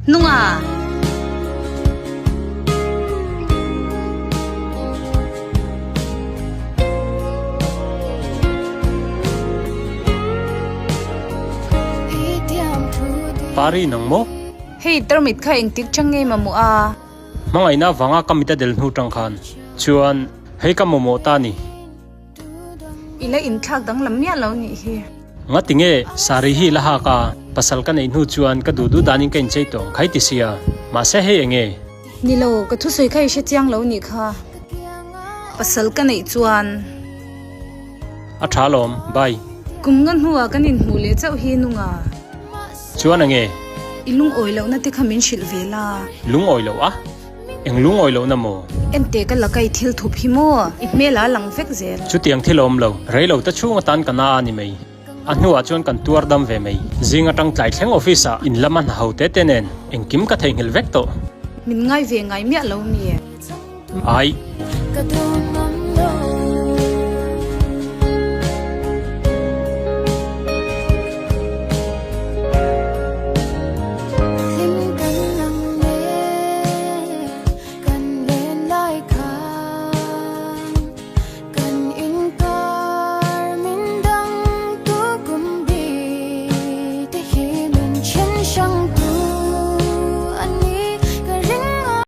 Nunga! Pari nang maw? Hei tarmit kha engtik chang ngei mamawh a? Hmangaihna vanga ka mit a del hnu tang khan chuan hei ka mamawh ta ni. I la inthlak danglam miah lo nih hi. Ngati nge sari hi la hak a, pasal ka neih hnu chuan ka duh duh danin ka inchei tawh ang khai ti sia. Mahse hei enge? Ni lo, ka thusawi kha i hre chiang lo nih kha. Pasal ka neih chuan. A tha lawm, bye. Kum nga hnuah kan inhmuh leh chauh hi nunga. Chuan enge? I lungawi lohna te kha min hrilh ve la. Lungawi loh a? Eng lungawi lohna maw? Ente ka la kai thil thup hi maw? I hmel a lang vek zel. Chutiang thil a awm lo. Rei lo ta chhung atan ka na a ni mai. A hnuah chuan kan tuar dam ve mai. Zing atang tlai thleng office ah in lama hna ho te te nen engkim ka theihnghilh vek tawh. Min ngai ve ngai miah lo mi? Ai.